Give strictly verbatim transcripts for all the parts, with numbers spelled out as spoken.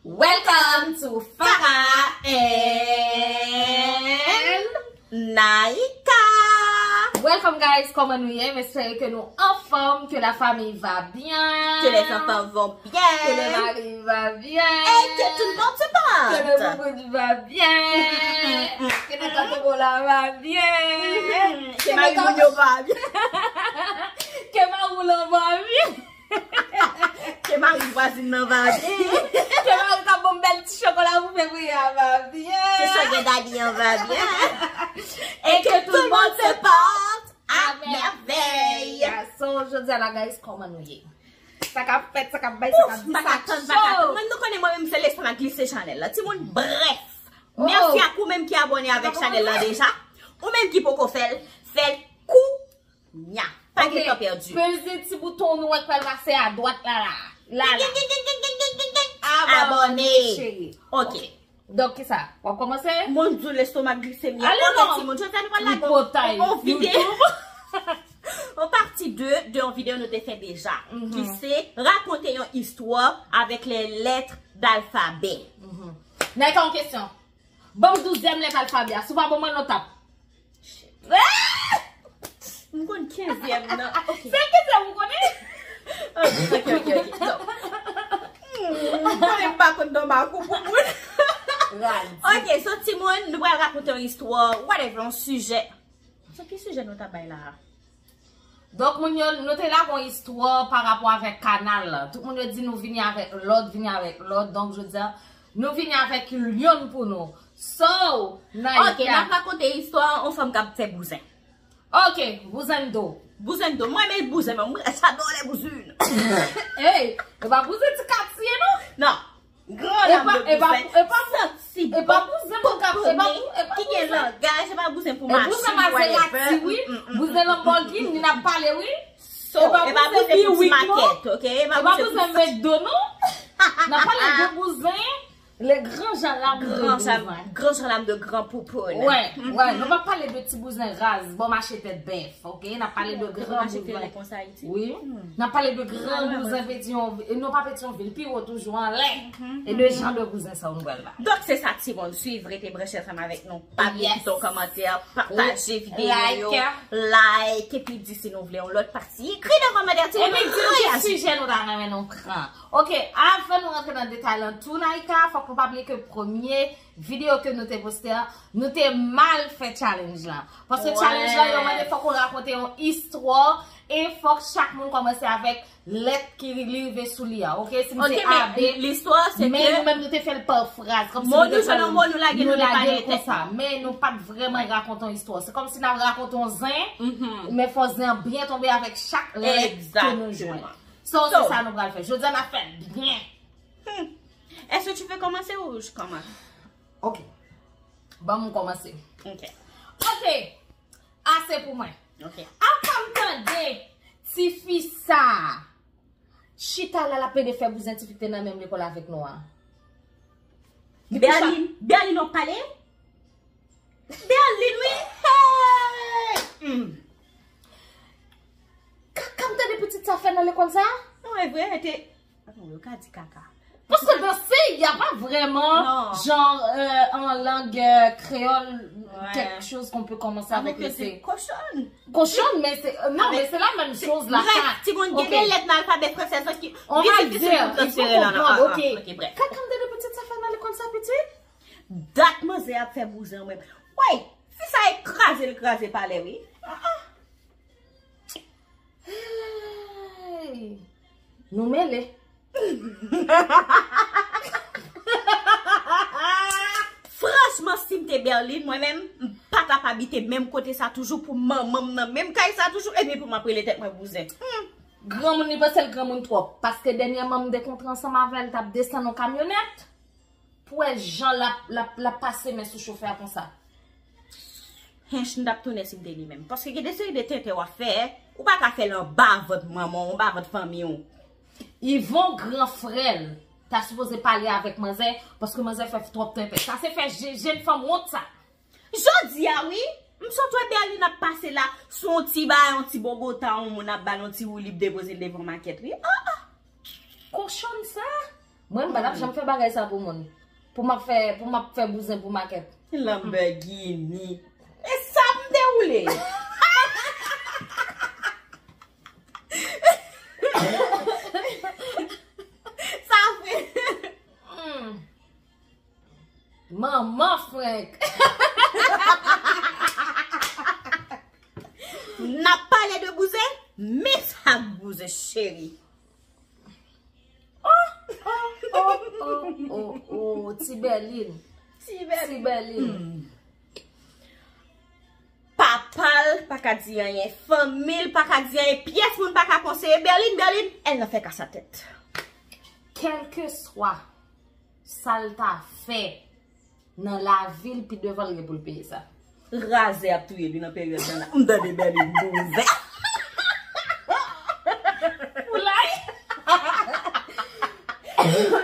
Welcome to Farah and Naika. Welcome guys, kòman nou ye? M espere ke nou anfòm, que la famille va bien. Que les enfants vont bien. Que le mari va bien. Et que tout le monde se porte. Que le boubou va bien. Que le tante Bola va bien. Que mari moun yo va bien. Que mawoula va bien. Que mari vwazin nan va bien. Que mari k ap ban m bèl ti chokola pou fevriye a va bien. Que sugar daddy an va bien. Et que tout le monde se porte à merveille. So, jodi a la, guys, kòman nou ye? Sa k ap fèt, sa k ap bay, sa k ap di, sa k cho. Mwen, nou konnen mwen menm se lestomak glise chanèl la. Timoun, bref. Mèsi ak ou menm ki abòne avèk chanèl la deja. Ou menm ki poko fè l, fè l kounya. Pa gen tan pèdi. Peze ti bouton nou wè k pral pase a dwat la la. La la. Abòne. Cheri. Ok. Donk, kisa? W ap kòmanse? Mon Dieu, lestomak glise m ye. Ale non. Timoun, jodi a nou pral lage yon videyo. Yon pati de, de yon videyo nou te fè deja, ki se rakonte yon istwa avèk les lettres d'alphabet. Naika, yon kesyon. Ban m douzyèm lèt alfabè a. Si w pa ban mwen, non, tap. M konn kenzyèm nan. Ok. Se kenzyèm ou konnen? Ok, ok, ok, ok. So, hmm, m konnen m pa konn nan makou pou moun. Raz. Ok, so timoun, nou pral rakonte yon istwa, whatever, yon sijè. So, ki sijè nou ta bay la a? Donk, moun yo, nou te lage yon istwa pa rapò avèk kanal la. Tout moun yo di nou vini avèk lòd, vini avèk lòd. Donk, jodi a, nou vini avèk yonn pou nou. So, Naika. Ok, n ap rakonte istwa yon fanm k ap fè bouzen. Ok, bouzen do. Bouzen do. Mwen, men bouzen, mwen, j'adore les bouzounes. Ey, e pa bouzen ti katye, non? Non. Gran dam de bouzen. Santi bon, poponnen, ki gen langaj, e pa bouzen pou machin, whatever. Bouzen Maserati, wi. Bouzen Lamborghini, n ap pale, wi. So, e pa bouzen pou ti makèt, ok? E pa bouzen pou McDo, non. N ap pale de bouzen, les grands gens là de bouzen. Gran jan lam de gran poupoun. Wè, wè, nou pa pale de ti bouzen raz, bò mache tèt bèf. Ok, n ap pale de gran bouzen. Wi. N ap pale de gran bouzen Petyonvil. E non, pa Petyonvil, pi wo toujou anlè. E de jan de bouzen sa yo nou pral la. Donk, se sa, timoun. Swiv, rete branche ansanm avèk nou. Pa bliye kite yon kòmantè, pataje videyo yo, like, epi di si nou vle yon lòt pati. Ekri nan kòmantè, timoun. Epi di nou ki sijè nou ta renmen nou pran. Ok, avan nou rantre nan detay lan tou, Naika, fòk nou pa bliye ke premye videyo ke nou te poste a, nou te mal fè challenge la. Paske challenge la, yo mande fòk ou rakonte yon istwa e fòk chak moun kòmanse avèk lèt ki li rive sou li a. Ok, si m se A, B, listwa se men ke nou menm nou te fè l pa fraz. Kòmsi nou te fè l, nou lage l konsa. Men nou pa t vrèman rakonte yon istwa. Se kòmsi n ap rakonte yon zen, men fò zen an byen tonbe avèk chak lèt ke nou jwenn. So, se sa nou pral fè. Jodi a, n ap fè byen. Hmm. Est-ce que tu veux commencer ou je commence? Ok. Ban m kòmanse. Ok. Ok. Ase pou mwen. Ok. Apa m tande tifi sa a chita la, l ap plede fè bouzen, tifi ki te nan menm lekòl avèk nou a. Berline, Berline, w ap pale? Berline, wi. Hey! Hmm. Kaka m tande pitit sa fè nan lekòl sa? Non, e vre, te... Atann, yo ka di kaka. Paske danse, y a pa vrèman, jan, euh, an lang, euh, kreyòl, quelque chose qu'on peut commencer avec le C. Kochòn. Kochòn, men se, euh, non, men se la menm choz la. Bref, timoun, gen de lèt nan alfabè fransè sa ki difisil pou transfere nan, ok, bref. Kaka m tande pitit sa fè nan lekòl sa, pitit? Dat manzè ap fè bouzen mwen. Woy, fi sa e kraze l kraze palè, wi. Ah, ah. Hey! Nou mele. Franchman, si m te Berline, mwen menm, m pa t ap abite menm kote sa toujou pou manman m nan menm kay sa toujou, epi pou m ap rele tèt mwen bouzen. Hmm. Granmoun, li panse l granmoun twòp, paske dènyèman m te kontre ansanm avè l, t ap desann yon kamyonèt. Pou wè jan l ap, l ap, l ap pase men sou chofè a konsa. Hench, m t ap tounen si m te li menm. Paske gen de seri de tenten w ap fè, ou pa ka fè l anba vant manman w, anba vant fanmi w. Yvon, gran frè l, ta sipoze pale avèk manzè, paske manzè fè twòp tenten. Sa se fè je-, jenn fanm wont sa. Jodi a, wi, m sot wè Berline ap pase la, sou yon ti bagay, yon ti bogota, yon moun ap ba l yon ti woulib depoze l devan makèt, wi. Ah, ah. Kochòn sa? Mwen, m pa t ap janm fè bagay sa pou moun. Pou m ap fè, pou m ap fè bouzen pou makèt. Lamborghini. E sa m te woule. Sa vre. Hmm. Manman Frank. N ap pale de bouzen, men sa k bouzen, cheri. Oh, oh, oh, oh, oh, oh, ti Bèlin. Ti Bèlin. Ti Bèlin. Hmm. Papa l pa ka di anyen, fanmi l pa ka di anyen, pyès moun pa ka konseye Bèlin, Bèlin, elle ne fait qu'à sa tête. Kèlkeswa sa l ta fè nan lavi l, pi devan l gen pou l peye sa. Razè ap touye li nan peryòd nan la. M tande Bèlin bouzen. Foulay.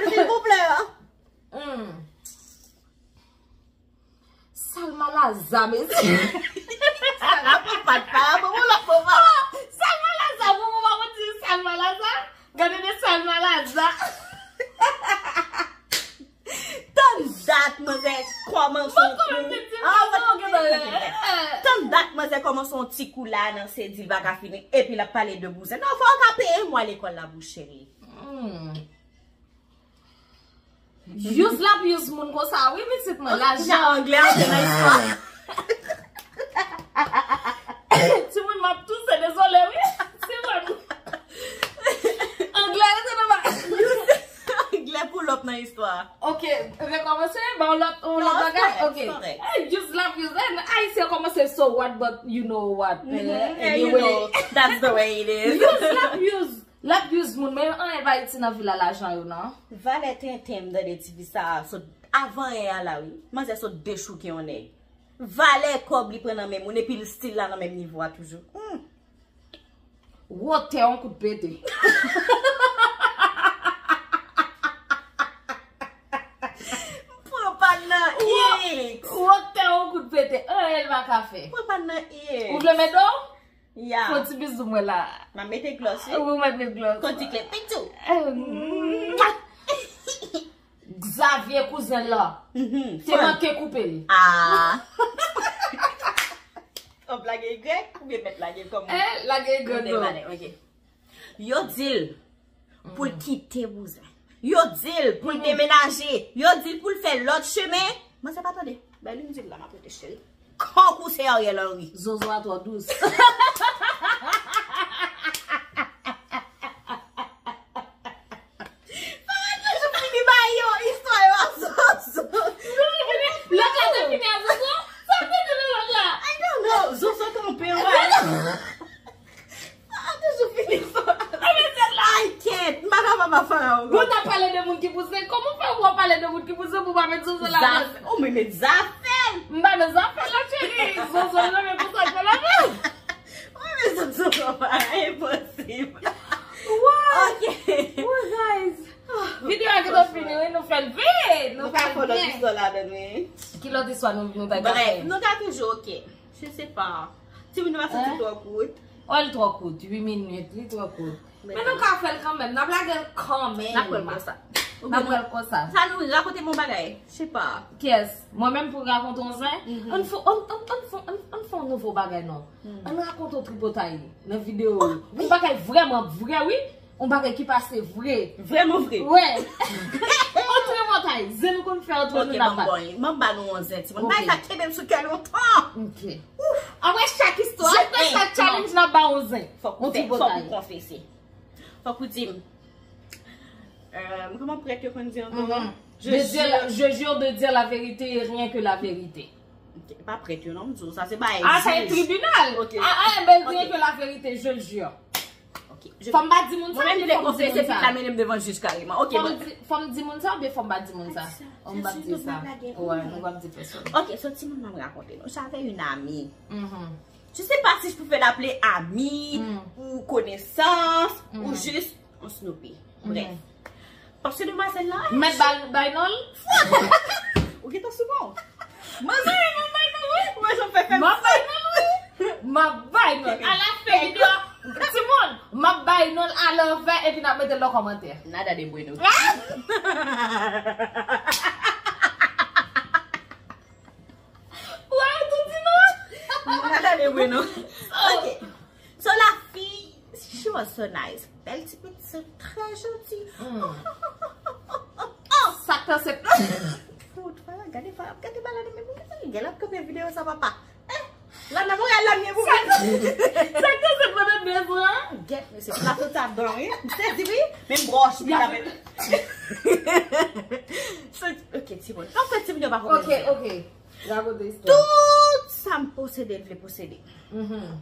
Silvouplè. Hmm. Salma Laza, mesye. Sa rapò pa t pa bon, bon, lòt moman. Salma Laza, bon, bon, bon, di Salma Laza. Gade de Salma Laza. Tann dat manzè kòmanse yon kou. Tann dat manzè kòmanse yon ti kou la nan se di l pa ka fini. Epi l ap pale de bouzen. Non, fò w ka peye mwa lekòl la, bouch cheri. Hmm. Use l ap use moun konsa, wi, pitit mwen. Lajan. Anglè antre nan istwa. Timoun, m ap touse, dezole, wi. Timoun. Anglè, rete nan ba. Anglè pull up nan istwa. Ok, rekòmanse, ba yon lòt, yon lòt bagay. Ok. Hey, use l ap use. Ayisyen kòmanse so what, but you know what. Anyway, that's the way it is. Use l ap use. L ap use moun, men anyen pa iti nan vi la, lajan yo, non. Valè tenten m tande tifi sa a sot avan yè a la, wi. Manzè sot dechouke yon nèg. Valè kòb li pran nan men moun, epi l still la nan menm nivo a toujou. Hmm. Wotè yon kout pete. Pran pa nan X. Wotè yon kout pete. Anyen l pa ka fè. Pran pa nan X. Ou vle mete w? Ya. Fon ti bizou mwen la. M ap mete glòs, wi. Ou mèt met glòs. Konti kle pitou. Xavier kouzen l la. Te manke koupe l. Ah. Ou ap lage Y oubyen mèt lage l kòman? Eh, lage Y non. Ok. Yo di l pou l kite bouzen. Yo di l pou l demenaje. Yo di l pou l fè lòt chemen. Manzè pa tande. Bèlin di l la, m ap rete cheri. Kankou se Ariel Henry. Zozo a twò dous. Fò toujou fini bay yo istwa yo a Zozo. Lòt la te fini a Zozo? Sa te di nan lòt la? I don't know. Zozo kanpe, wè. Ah, toujou fini fò. I can't. M pa kapab ap fè anyen. Bon, n ap pale de moun ki bouzen. Kòman fè w ap pale de moun ki bouzen pou w pa met Zozo ladan? Zaf-, ou men met Zafèm. M pa nan zafè la, cheri. Zozo l renmen konsa k fè ladan. Ou men Zozo pa enposib. What? Ok. What, guys? Videyo a gentan fini, wi, nou fè l vit. Nou fè l byen. Nou ka fè lòt istwa ladan, wi. Ki lòt istwa nou, nou ta ka fè? Bref, nou ta toujou, ok. Je sais pas. Timoun yo pa santi twò kout. Oh, li twò kout. Uit minit, li twò kout. Men nou ka fè l kanmenm. N ap lage l kanmenm. N ap pran l konsa. N ap pran l konsa. Sa nou rakonte m yon bagay. Je sais pas. Kiyès? Mwen menm pou rakonte yon zen? Ann fè, ann, ann, ann fè, ann, ann fè yon nouvo bagay, non. Ann rakonte yon tripotay nan videyo. Yon bagay vrèman vrè, wi. Yon bagay ki pase vre. Vrèman vre. Wè. Antre mantay. Zen nou konn fè antre nou nan bat. Ok, ban m ba nou yon zen, timoun. Ok. Bagay sa kenbe m sou kè lontan. Ok. Ouf. Apre chak istwa, apre chak challenge, n ap ba yon zen. Fòk ou fè, fòk ou konfese. Fòk ou di m. Euh, kòman prèt yo konn di ankò? Je jure, je jure de dire la vérité et rien que la vérité. Ok, pa prèt yo non, m di w sa se bagay jij. Ah, sa e tribinal. Ok. Ah, ah, ben, rien que la vérité, je le jure. Ok. Fò m pa di moun sa, epi fò m di moun sa. Mwen menm m te konfese, epi l amenn m devan jij kareman. Ok, bon. Fò m di moun sa, oubyen fò m pa di moun sa? Fò m pa di sa. Wè, nou p ap di pèsonn. Ok, so timoun, m ap rakonte nou. J'avais une amie. Je sais pas si je peux l'appeler amie ou connaissance ou juste on snoopy. Bref. Paske demwazèl la, mèt bay, bay non l. Ou gentan sou bon. Manzè, m ap bay non l, wi. Ou wè jan m fè fè m ap bay non l, wi. M ap bay non l. A la fen videyo a, Timoun, m ap bay non l a love epi n ap mete l nan kòmantè. Nada de bueno. Why tou di non? Nada de bueno. Ok. So la fille, she was so nice. Bèl ti pitit, très gentille. Sa k pase? Fout, fwa, gade, fwa, gade malad men pou ki sa li gen l ap kanpe videyo sa papa. Eh, la nan Montréal la m ye pou mwen. Sa k pase pandan de zan? Gèt, men se plato ta bon, wi. M sezi, wi. Men m bwòch, wi, la men. Ok, timoun. Fòk fè timoun yo pa konprann. Ok, ok. Rakonte istwa. Tout sa m posede, l vle posede.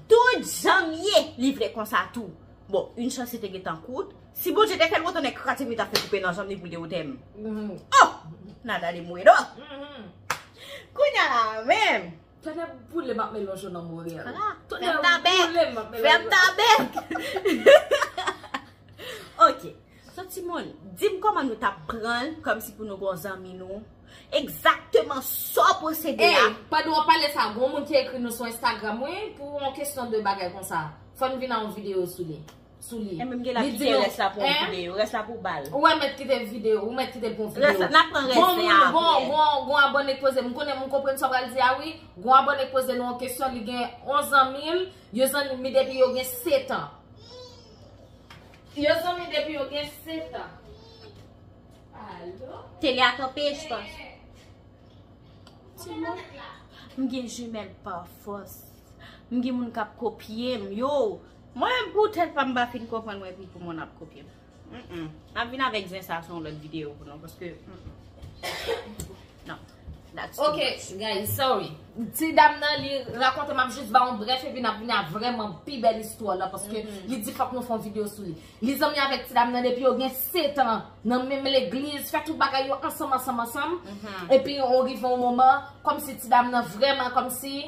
Tout jan m ye, li vle konsa tou. Bon, yon chans li te gentan kout. Si Bondye te fè l, wotan nèg kraze m, li ta fè koupe nan janm li pou l dewote m. Oh! Nada de mwedo. Kounye a la menm. Tonnè boule m ap melonje nan Montréal. Tonnè boule m ap melonje. Fè m ta bèk. Ok. So timoun, di m kòman nou t ap pran l kòmsi pou nou gon zanmi nou. Egzakteman sa w posede a. Ey, pandan w ap pale sa, gon moun ki ekri nou sou Instagram, wi, pou yon kesyon de bagay konsa. Fò n vin a yon videyo sou li. Sou li. E menm gen la kite rès la pou yon videyo, rès la pou bal. Ou wè mèt kite videyo, ou mèt kite l pou yon videyo. Rès la, n ap pran rès la apre. Gon, gon, gon abòne k poze, m konnen m konprann sa w pral di a wi. Gon abòne k poze nou yon kesyon, li gen yon zanmi l, yo zanmi depi yo gen sèt an. Yo zanmi depi yo gen sèt an. Alo? Tele a kanpe, je pense. Timoun, m gen jimèl pa fòs. M gen moun k ap kopye m. Yo, mwen menm pou tèt pa m pa fin konprann mwen epi pou moun ap kopye m. Mm-mm. M ap vin avèk zen sa sou yon lòt videyo pou nou, paske, mm-mm. Non. That's too much. Ok, guys, sorry. Ti dam nan, li rakonte, m ap jis ba yon brèf, epi n ap vini a vrèman pi bèl istwa la, paske li di fòk nou fè yon videyo sou li. Li zanmi avèk ti dam nan depi yo gen sèt an, nan menm legliz, fè tout bagay yo ansanm, ansanm, ansanm. Epi, on rive yon moman, kòmsi ti dam nan vrèman, kòmsi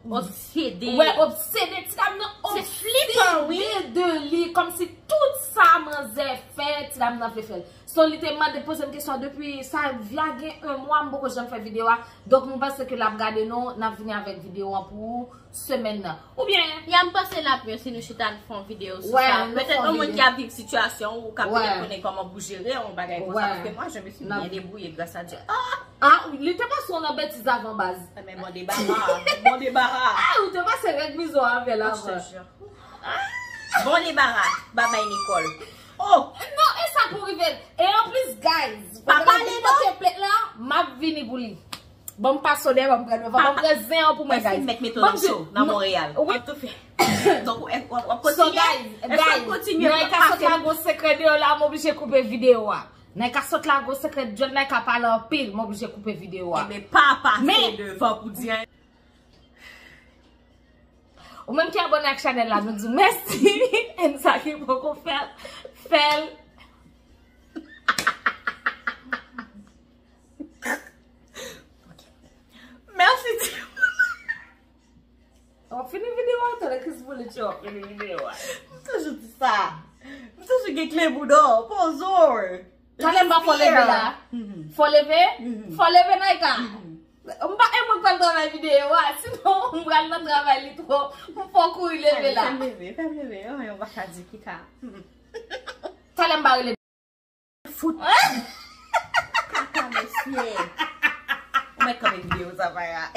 Obsede. Wè, obsede. Ti dam nan obsede de li. Kòmsi tout sa manzè fè, ti dam nan vle fè l. So, li te mande, poze m kesyon depi sa, vya gen yon mwa, m poko janm fè videyo a. Donk, nou panse ke l ap gade nou, n ap vini avèk videyo an pou ou semèn nan. Oubyen, ya m panse l ap mieux si nou chita n fè yon videyo sou sa. Petèt yon moun ki ap viv sitiyasyon ou ka petèt konnen kòman pou jere yon bagay konsa. Paske mwa, je me suis bien débrouillée, grâce à Dieu. Ah! Ah, li te panse w nan betiz avan baz. Enben, bon debara, bon debara. Ah, ou te pase règ mizo avè l avan. Bon debara, babay Nicole. Oh! Non, e sa pou rive. E anplis, guys, pandan l ap vin pote plent la, m ap vini pou li. Ban m pase w dèyè, ban m pran devan, ban m pran zen an pou mwen, guys. Mèt mete w nan cho, nan Monreyal. Wi. W ap toufe. Donk, w ap, w ap kontinye. So, guys, guys, nan ka sot la gon sekrè deyò la, m oblije koupe videyo a. Nan ka sot la gon sekrè, John nan ka pale anpil, m oblije koupe videyo a. Enben, pa pase devan pou di anyen. Ou menm ki abòne ak chanèl la, nou di w mèsi. And sa ki poko fè l, fè l. Mèsi, timoun. W ap fini videyo a, tande Chris Boulet yo, w ap fini videyo a. M toujou di sa. M toujou gen kle bouda, pozo. Talè m pa fò leve la. Fò leve? Fò leve, Naika. M pa, e mwen k pral travay videyo a, sinon m pral nan travay li twò. M fò kouri leve la. Fè m leve, fè m leve. Yon, yon baka di ki ka. Talè m pa rele. Fout. Kaka, mesye. Ou mèt kanpe videyo sa, Farah.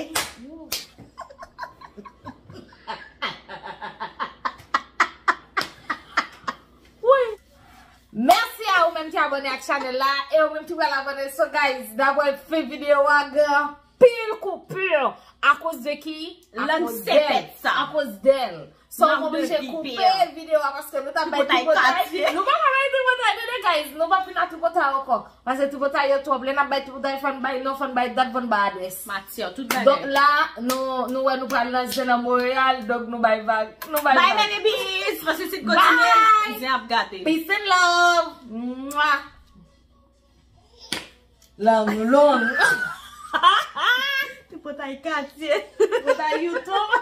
Wi. Mèsi a ou menm ki abòne ak chanèl la e ou menm ki pral abòne. So, guys, n ap wè fen videyo a, gen anpil koupi akoz de ki? Akoz dèl. Akoz dèl. So, m oblije koupe videyo a paske nou t ap bay tripotay. Nou pa ka bay tripotay, tande, guys. Nou p ap vin a tripotay ankò. Paske tripotay yo twòp. Lè n ap bay tripotay, fò n bay non, fò n bay dat, fò n bay adrès. Matyè, tout bagay. Donk la, nou, nou wè nou pral nan zen nan Monreyal, donk nou bay vag. Nou bay vag. Bye, baby bees. Paske si n kontinye, zen ap gate. Peace and love. Mwah. Lanmou long. Tripotay katye. Tripotay YouTube.